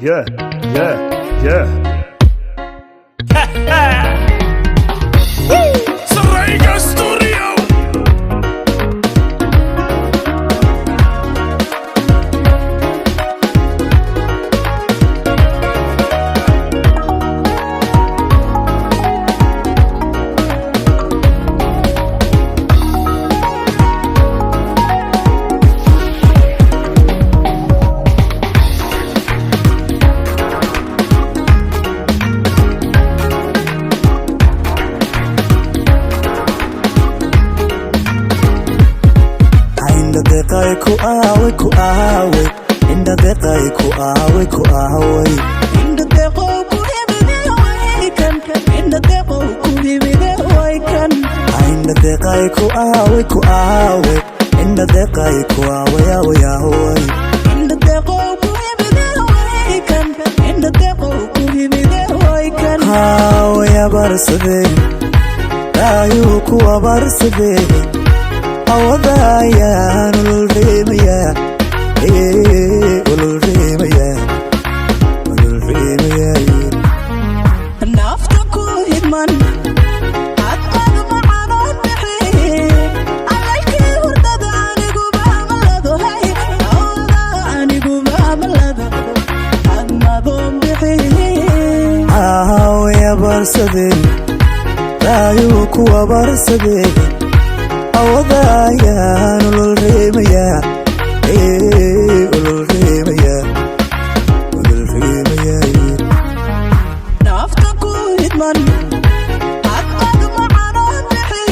Yeah. Sarayga Studio. Indhadeeqay ku aaway, ku aaway, indhadeeqay ku aaway, ku aaway. Indhadeeqay ku aaway, ku aaway, indhadeeqay ku aaway, aaway, aaway. Haaway abaarsadee, daayuu ku abaarsadee, awadayaan ululriimayaa, ululriimayaa, ululriimayaa. Nafta ku hidman cadcad macanoon bixi aqalkii hurdada aniguba malado, hay awada aniguba malado hadmadoon bixi. Haaway abaarsadee, daayuu ku abaarsadee, awadayaan ululriimayaa, ululriimayaa, ululriimayaa. Nafta ku hidman cadcad macanoon bixi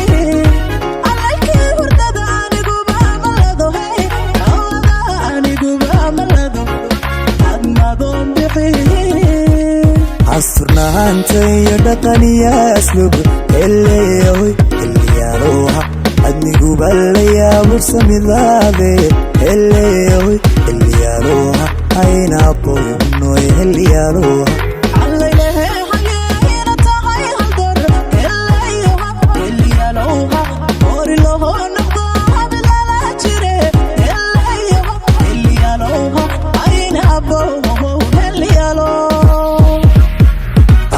aqalkii hurdada aniguba malado, hay awada aniguba malado hadmadoon bixi. Asturnaanta iyo dhaqaniya aslub heleyahoy heliyaaluha admiguba la yaabursamidaade heleyahoy heliyaaluha aynaboy unoy heliyaaluha. Allaylehe hayeena tahay haldar helayoha heliyalowha horiloho noqdo habilala jire helayoha heliyalowha aynaboho heliyalo.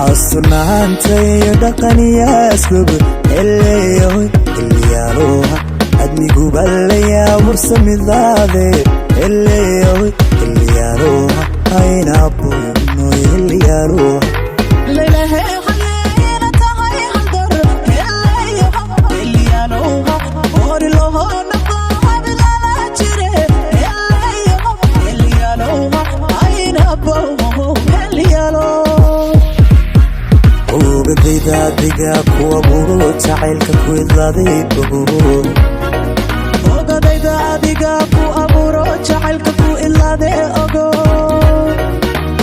Asturnaanta iyo dhaqaniya aslub heleyahoy heliyaaluha admiguba la yaabursamidaade heleyahoy heliyaaluha aynaboy unoy heliyaaluha. Allaylehe hayeena tahay haldar helayoha heliyalowha horiloho noqdo habilala jire helayoha heliyalowha aynaboho heliyalo. Ogadayda adiga ku abuuro jacaylka ku idlaaday ogo. Ogadayda adiga ku abuuro jacaylka ku ilaade ogo.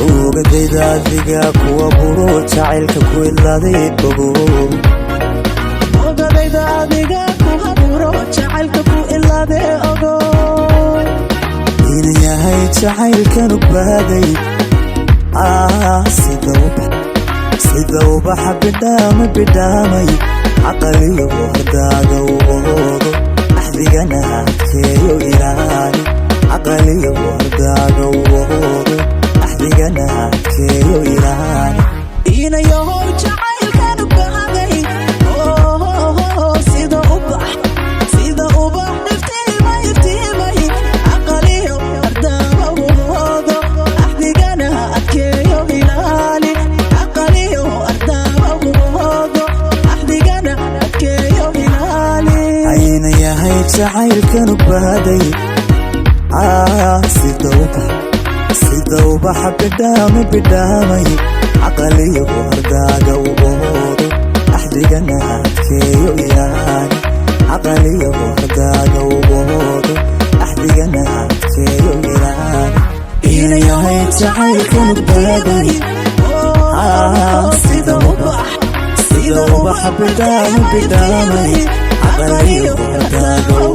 Ogadayda adiga ku abuuro jacaylka ku idlaaday ogo. Ogadayda adiga ku abuuro jacaylka ku ilaade ogo. Inan yahay jacaylkan ugbaaday, sida ubax, sida ubaxa bidhaama bidhaamay, caqaliyo hardaaga u oodo, axdigana adkeeyo ilaali, caqaliyo hardaaga u oodo, axdigana adkeeyo ilaali. Inayahow jacaylkan ugbahaday, sida ubax, sida ubax iftiimay iftiimay, caqaliyo ardaaba wahoodo, axdigana adkeeyo ilaali, caqaliyo ardaaba wahoodo, axdigana adkeeyo ilaali. Ayna yahay jacaylkan ugbaaday, sida ubax, sida ubaxa bidhaama bidhaamay, caqaliyo hardaaga u oodo, axdigana adkeeyo ilaali, caqaliyo hardaaga u oodo, axdigana adkeeyo ilaali. Ina yahay jacaylkan ugbaaday, sida ubax, sida ubaxa bidhaama bidhaamay, caqaliyo hardaaga u